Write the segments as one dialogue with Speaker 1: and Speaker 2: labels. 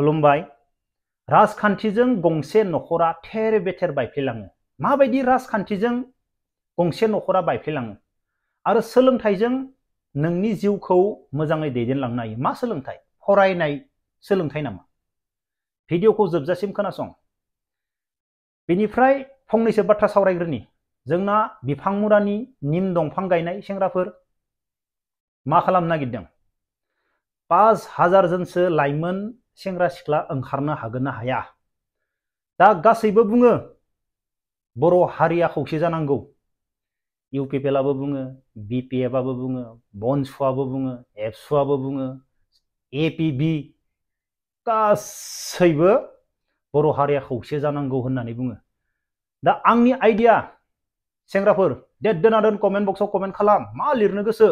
Speaker 1: खुलुमबाय। राजखान्थिजों गंसे नखरा थेर बेथेर बायफ्लेलाङो। माबायदि राजखान्थिजों गंसे नखरा बायफ्लेलाङो आरो सोलोंथाइजों नोंनि जिउखौ मोजाङै दैदेनलांनो हायो। मा सोलोंथाइ? फरायनाय सोलोंथाइ नामा? भिडिअखौ जोबजासिम खोनासं। बेनिफ्राय फंनैसो बाथ्रा सावरायग्रोनि। जोंना बिफां मुरानि निम दंफां गायनाय सेंग्राफोर मा खालामनो नागिरदों? 5000 जनसो लाइमोन सेंग्रा सिख्ला ओंखारनो हागोन ना हाया? दा गासैबो बुङो बर' हारिया खौसे जानांगौ। इउपिपिएलआबो बुङो, बिपिएफआबो बुङो, बनसुआबो बुङो, एबसुआबो बुङो, एपिबि गासैबो बर' हारिया खौसे जानांगौ होननानै बुङो। दा आंनि आइडिया सेंग्राफोर दोना दोन कमेन्ट बक्सआव कमेन्ट खालाम मा लिरनो गोसो।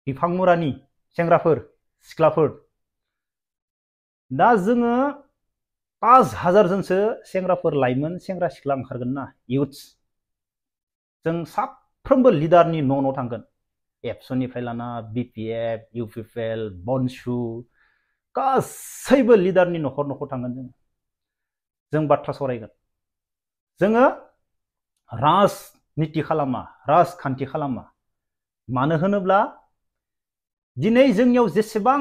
Speaker 1: बिफां मुरानि सेंग्राफोर सिख्लाफोर दा जोङो 5000 जनसो सेंग्राफोर लाइमोन सेंग्रा सिख्ला ओंखारगोन ना इउथ्स। जों साफ्रोमबो लिडारनि न' थांगोन। एबसुनिफ्राय लाना बिपिएफ, इउपिपिएल, बनसु गासैबो लिडारनि न'खर थांगोन जों बाथ्रा सावरायगोन। जोङो राजनिति खालामा, राजखान्थि खालामा। मानो होनोब्ला दिनै जोंनियाव जेसेबां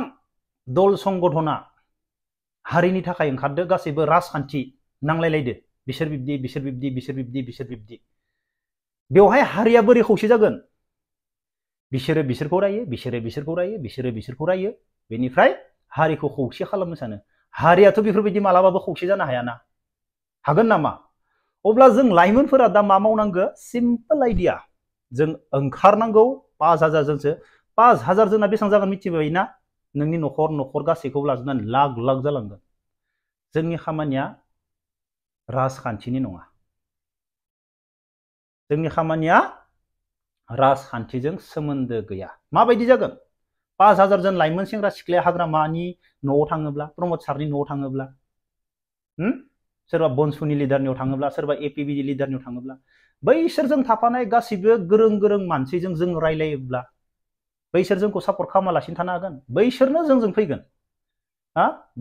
Speaker 1: दल संगठना हारिनि थाखाय ओंखारदो गासैबो राजखान्थि नांलायलायदो। बिसोर बिब्दि बिसोर बिब्दि बिसोर बिब्दि बिसोर बिब्दि। बेवहाय हारिया बोरै खौसे जागोन? बिसोरो बिसोरखौ रायो, बिसोरो बिसोरखौ रायो, बिसोरो बिसोरखौ रायो। बेनिफ्राय हारिखौ खौसे खालामनो सानो। हारियाथ' बेफोरबायदि मालाबाबो खौसे जानो हायाना। हागोन नामा? अब्ला जों लाइमोनफोरा दा मा मावनांगौ? Simple idea. जों ओंखारनांगौ 5000 जनसो। 5000 जना बेसेबां जागोन मिथिबायना? नोंनि न'खर गासैखौबो लाजोबनानै लाख लाख जालांगोन। जोंनि खामानिया राजखान्थिनि नङा। जोंनि खामानिया राजखान्थिजों सोमोन्दो गैया। माबायदि जागोन? 5000 जन लाइमोन सेंग्रा सिख्लाया हाग्रामानि न'आव थाङोब्ला, प्रमद सारनि न'आव थाङोब्ला, सोरबा बनसुनि लिडारनियाव थाङोब्ला, सोरबा एपिबि लिडारनियाव थाङोब्ला, बैसोरजों थाफानाय गासिबो गोरों मानसिजों जों रायलायोब्ला बैसोर जोंखौ सापर्ट खालामालासिनो थानो हागोन? बैसोरनो जोंजों फैगोन।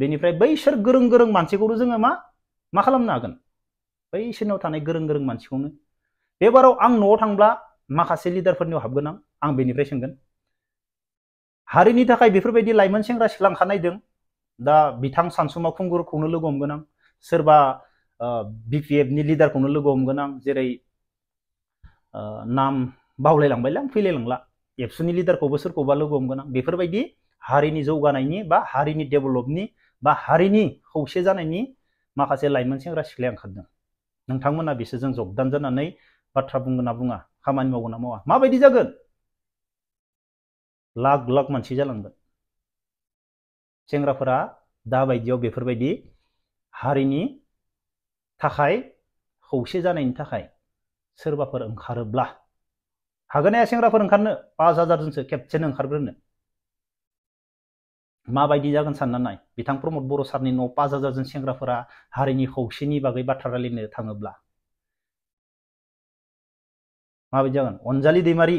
Speaker 1: बेनिफ्राय बैसोर गोरों मानसिखौनो जोङो मा खालामनो हागोन? बैसोरनाव थानाय गोरों मानसिखौनो। बेबाराव आं न'आव थांब्ला माखासे लिडारफोरनियाव हाबगोन आं बेनिफ्राय सोंगोन हारिनि थाखाय बेफोरबायदि लाइमोन सेंग्रा सिख्ला ओंखारनायदों। दा बिथां सानसुमा खुंगुरखौनो लोगो हमगोन आं। सोरबा बिपिएफनि लिडारखौनो लोगो हमगोन आं। जेरै नाम बावलायलांबायलै आं, फैलायलांला। एबसुनि लिडारखौबो सोरखौबा लोगो हमगोन आं। बेफोरबायदि हारिनि जौगानायनि बा हारिनि डेभेलपनि बा हारिनि खौसे जानायनि माखासे लाइमोन सेंग्रा सिख्लाया ओंखारदों। नोंथांमोना बिसोरजों जगदान जानानै बाथ्रा बुंगोन ना बुङा, खामानि मावगोन ना मावा? माबायदि जागोन? लाख लाख मानसि जालांगोन। सेंग्राफोरा दाबायदियाव बेफोरबायदि हारिनि थाखाय खौसे जानायनि थाखाय सोरबाफोर ओंखारोब्ला हागोन ना सेंग्राफोर ओंखारनो? 5000 जनसो खेबसेनो ओंखारग्रोनो। माबायदि जागोन सानना नाय। बिथां प्रमद बर' सारनि न'आव 5000 जन सेंग्राफोरा हारिनि खौसेनि बागै बाथ्रा रायलायनो थाङोब्ला माबायदि जागोन? अनजालि दैमारि,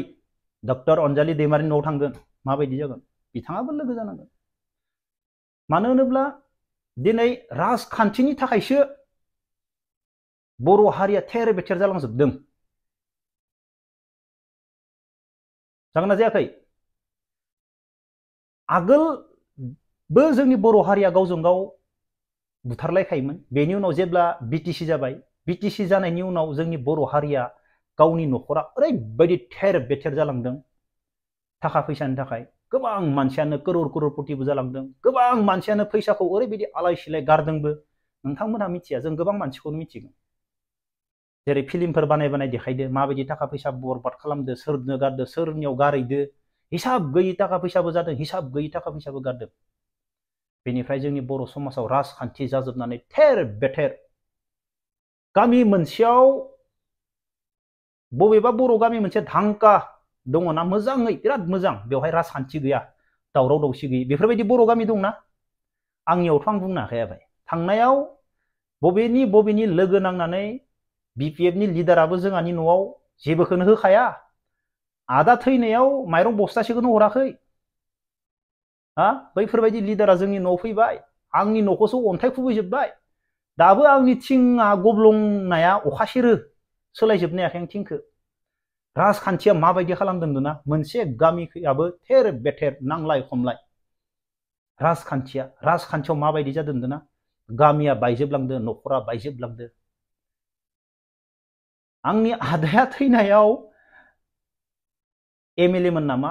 Speaker 1: डक्टर अनजालि दैमारिनि न'आव थांगोन। माबायदि जागोन? बिथाङाबो लोगो जानांगोन। मानो होनोब्ला दिनै राजखान्थिनि थाखायसो बर' हारिया थेर बेथेर जालांजोबदों। जागोन ना जायाखै? आगोलबो जोंनि बर' हारिया गावजों गाव बुथारलायखायोमोन। बेनि उनाव जेब्ला बिटिसि जाबाय, बिटिसि जानायनि उनाव जोंनि बर' हारिया गावनि न'खरा ओरैबायदि थेर बेथेर जालांदों। थाखा फैसानि थाखाय गोबां मानसियानो करोड़पतिबो जालांदों। गोबां मानसियानो फैसाखौ ओरैबायदि आलाय सिलाय गारदोंबो। नोंथांमोनहा मिथिया, जों गोबां मानसिखौनो मिथिगौ। जेरै फिल्मफोर बानाय देखायदो माबायदि थाखा फैसा बरबाद खालामदो, सोरनो गारदो, सोरनियाव गारैदो। हिसाब गैयि थाखा फैसाबो जादों, हिसाब गैयि थाखा फैसाबो गारदों। बेनिफ्राय जोंनि बर' समाजाव राजखान्थि जाजोबनानै थेर बेथेर। गामि मोनसेयाव बबेबा बर' गामि मोनसे धांका दङना, मोजाङै बिराद मोजां, बेवहाय राजखान्थि गैया, दावराव दावसि गैयै, बेफोरबायदि बर' गामि दंना? आंनियावथ' आं बुंनो हाखायाबाय। थांनायाव बबेनि लोगो नांनानै बिपिएफनि लिडाराबो जोंहानि न'आव जेबोखौनो होखाया। आदा थैनायाव माइरं बस्थासेखौनो हराखै। बैफोरबायदि लिडारा जोंनि न'आव फैबाय आंनि न'खौसो अन्थाइ खुबैजोब्बाय दाबो आंनि थिंआ गब्लंनाया अखा सेरो सोलायजोबनो हायाखै आं थिंखौ राजखान्थिया माबायदि खालामदों ना मोनसे गामियाबो थेर बेथेर नांलाय खमलाय राजखान्थियाव माबायदि जादों ना गामिया बायजोबलांदो न'खरा बायजोबलांदो आंनि आदाया थैनायाव एमएलए मोन नामा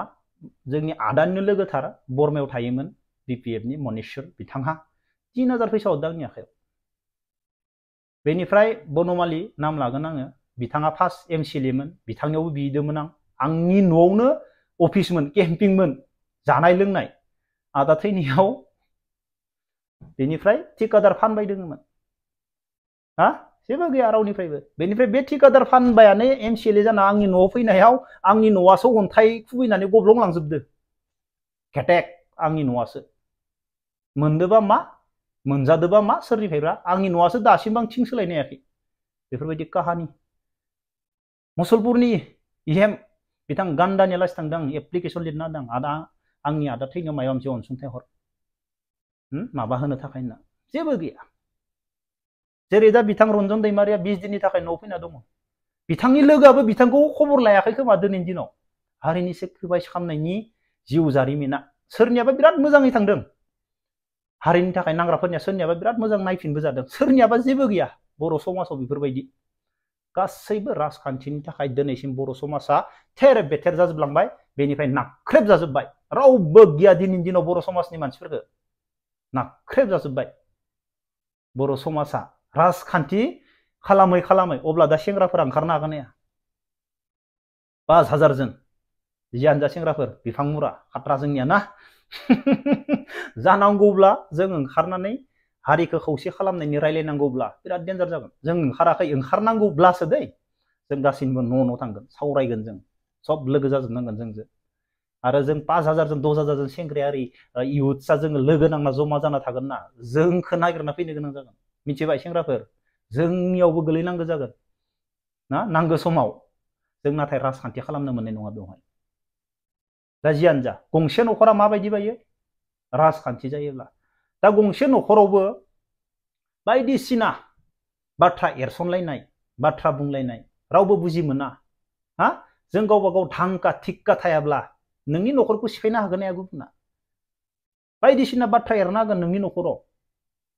Speaker 1: जोंनि आदानिनो लोगोथार बरमायाव थायोमोन बिपिएफनि मनेस्वर बिथांहा 3000 फैसा हरदों आंनि आखायाव बेनिफ्राय बनमालि नाम लागोन आङो बिथाङा फार्स्ट एमसिएलए मोन बिथांनियावबो बिदोंमोन आंनि न'आवनो अफिसमोन केम्पिंमोन जानाय लोंनाय आदा थैनायाव बेनिफ्राय ठिकादार फानबाय दोङोमोन हा जेबो गैया रावनिफ्रायबो बेनिफ्राय बे ठिकादार फानबायानो एमसिएलए जाना आंनि न'आव फैनायाव आंनि न'आसो अन्थाइ खुबैनानै गब्लंलांजोबदो केटेक आंनि न'आसो मोनदोबा मा मोनजादोबा मा सोरनिफ्रायबा आंनि न'आसो दासिमबो आं थिं सोलायनो हायाखै बेफोरबायदि काहानि मुसलपुरनि इहेम बिथां गान्दानि आलासि थांदों आं एप्लिकेसन लिरना होदों आदा आंनि आदा थैनायाव माबा मोनसे अनसुंथाइ हर माबा होनो थाखाय होनना जेबो गैया जेरै दा बिथां रन्जन दैमारिया 20 दिननि थाखाय न'आव फैना दङ बिथांनि लोगोआबो बिथांखौ खबर लायाखै खोमा दिनैनि दिनाव हारिनि सेक्रिफाइस खालामनायनि जिउ जारिमिना सोरनियाबा बिराद मोजाङै थांदों हारिनि थाखाय नांग्राफोरनिया सोरनियाबा बिराद मोजां नायफिनबो जादों सोरनियाबा जेबो गैया बर' समाजाव बेफोरबायदि गासैबो राजखान्थिनि थाखाय दिनैसिम बर' समाजा थेर बेथेर जाजोबलांबाय बेनिफ्राय नाख्रेब जाजोबबाय रावबो गैया दिनैनि दिनाव बर' समाजनि मानसिफोरखौ नाख्रेब जाजोबबाय बर' समाजा राजखान्थि खालामै खालामै अब्ला दा सेंग्राफोरा ओंखारनो हागोन ना 5000 जन जियानो जा सेंग्राफोर बिफां मुरा खात्रा जोंनिया ना जानांगौब्ला जों ओंखारनानै हारिखौ खौसे खालामनायनि रायलायनांगौब्ला बिराद डेन्जार जागोन जों ओंखाराखै ओंखारनांगौब्लासो दै जों गासैनिबो न' थांगोन सावरायगोन जों सब लोगो जाजोबनांगोन जोंजों आरो जों 5000 जन 10000 जन सेंग्राया ओरै इयुथ्सआ जोङो लोगो नांना जमा जाना थागोन ना जोंखौ नागिरना फैनो गोनां जागोन मिथिबाय सेंग्राफोर जोंनियावबो गोलैनांगौ जागोन ना नांगौ समाव जों नाथाय राजखान्थि खालामनो मोननाय नङा बेवहाय दा जियानो जा गंसे न'खरा माबायदि बायो राजखान्थि जायोब्ला दा गंसे न'खरावबो बायदिसिना बाथ्रा एरसनलायनाय बाथ्रा बुंलायनाय रावबो बुजि मोना हा जों गावबा गाव धांका थिक्का थायाब्ला नोंनि न'खरखौ सिफायनो हागोन ना गुबुना बायदिसिना बाथ्रा एरना होगोन नोंनि न'खराव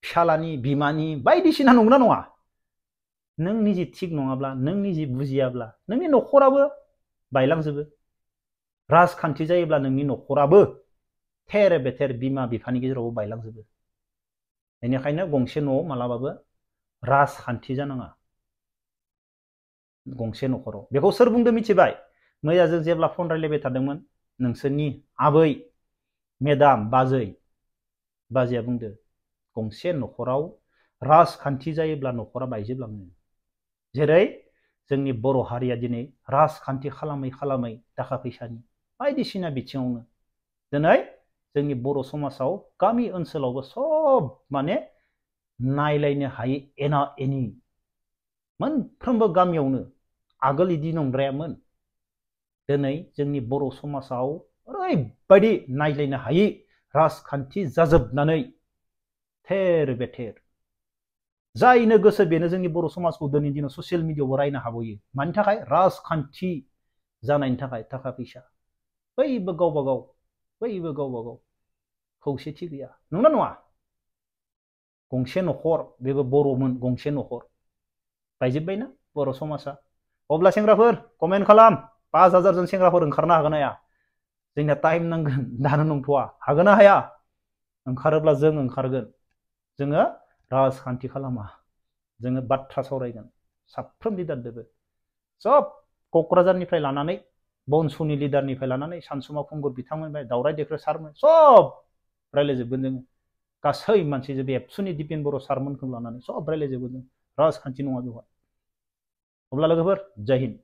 Speaker 1: फिसालानि बिमानि बायदिसिना नंगौना नङा नों निजे थिग नङाब्ला नों निजे बुजियाब्ला नोंनि न'खराबो बायलांजोबो राजखान्थि जायोब्ला नोंनि न'खराबो थेर बेथेर बिमा बिफानि गेजेरावबो बायलांजोबो बेनिखायनो गंसे न'आव मालाबाबो राजखान्थि जानाङा गंसे न'खराव बेखौ सोर बुंदों मिथिबाय मैया जों जेब्ला फन रायलायबाय थादोंमोन नोंसोरनि आबै मेदाम बाजैया बुंदो गंसे न'खराव राजखान्थि जायोब्ला न'खरा बायजोबलाङो जेरै जोंनि बर' हारिया दिनै राजखान्थि खालामै खालामै थाखा फैसानि बायदिसिना बिथिङावनो दिनै जोंनि बर' समाजाव गामि ओनसोलावबो सब माने नायलायनो हायै एना एनि मोनफ्रोमबो गामियावनो आगोल इदि नंद्रायामोन दिनै जोंनि बर' समाजाव ओरैबायदि नायलायनो हायै राजखान्थि जाजोबनानै थेर बेथेर जायनो गोसो बेनो जोंनि बर' समाजखौ दिनैनि दिनाव ससियेल मिडियायावबो रायनो हाबोयो मानि थाखाय राजखान्थि जानायनि थाखाय थाखा फैसा बयबो गावबा गाव खौसेथि गैया नंगौना नङा गंसे न'खर बेबो बर'मोन गंसे न'खर बायजोब्बायना बर' समाजा अब्ला सेंग्राफोर कमेन्ट खालाम 5000 जन सेंग्राफोर ओंखारनो हागोन ना हाया जोंना टाइम नांगोन दानो नंथ'आ हागोन ना हाया ओंखारोब्ला जों ओंखारगोन जोङो राजखान्थि खालामा जोङो बाथ्रा सावरायगोन साफ्रोम लिडारदोबो सब क'क्राझारनिफ्राय लानानै बनसुनि लिडारनिफ्राय लानानै सानसुमा खुंगुर बिथांमोननिफ्राय दावराय देख्रे सारमोन सब रायलायजोबगोन जोङो गासै मानसि बे एबसुनि दिपेन बर' सारमोनखौ लानानै सब रायलायजोबगोन जों राजखान्थि नङा बेवहाय अब्ला लोगोफोर जय हिन्द